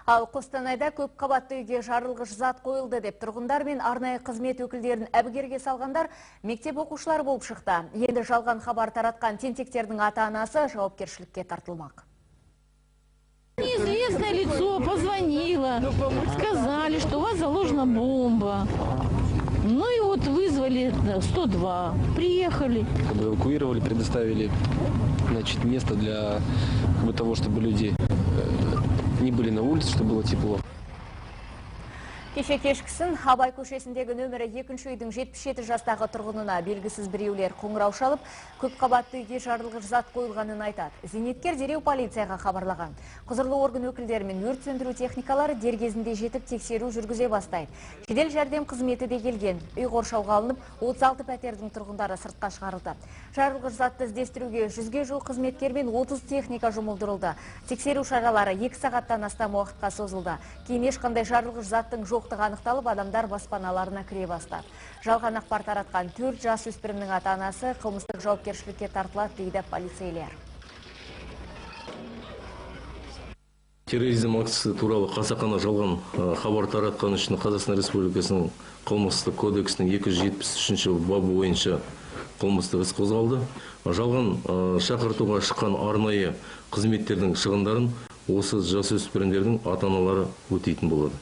Ал Қостанайда көп қабатты үйге жарылғыш зат қойылды деп тұрғындар мен арнайы қызмет өкілдерін әбігерге салғандар мектеп оқушылары болып шықты. Енді жалған хабар таратқан тентектердің ата-анасы жауапкершілікке тартылмақ. Неизвестное лицо позвонило, сказали, что у вас заложена бомба. Ну и вот вызвали 102, приехали. Эвакуировали, предоставили, значит, место для того, чтобы люди не были на улице, чтобы было тепло. Кеше кешкісін Абай көшесіндегі нөмірі 2-ші үйдің 77 жастағы тұрғынына белгісіз біреулер қоңырау шалып, көп қабатты үйге жарылғыш зат қойылғанын айтады. Зейнеткер дереу полицияға хабарлаған. Құзырлы орган өкілдері мен өрт сөндіру техникалары дер кезінде жетіп тексеру жүргізе бастайды. Жедел жәрдем қызметі де келген. Үй қоршауға алынып, 36 пәтердің тұрғындары сыртқа шығарылды. Жарылғыш затты іздестіруге 100-ге жуық қызметкер мен 30 техника жұмылдырылды. Тексеру шаралары 2 сағаттан астам уақытқа созылды. Кейін ешқандай жарылғыш заттың жоқтығы анықталып, адамдар баспаналарына кіре бастады. Жалған ақпар таратқан 4 жасөспірімнің ата-анасы қылмыстық жауапкершілікке тартылады, дейді полицейлер. Терроризм актісі туралы қасақана жалған хабар таратқан үшін Қазақстан Республикасының қылмыстық кодексінің 273 бабы бойынша қылмыстық іс қозғалды. Жалған шақыртуға шыққан арнайы қызметтердің шығындарын осы жасөспірімдердің ата-аналары өтейтін болады.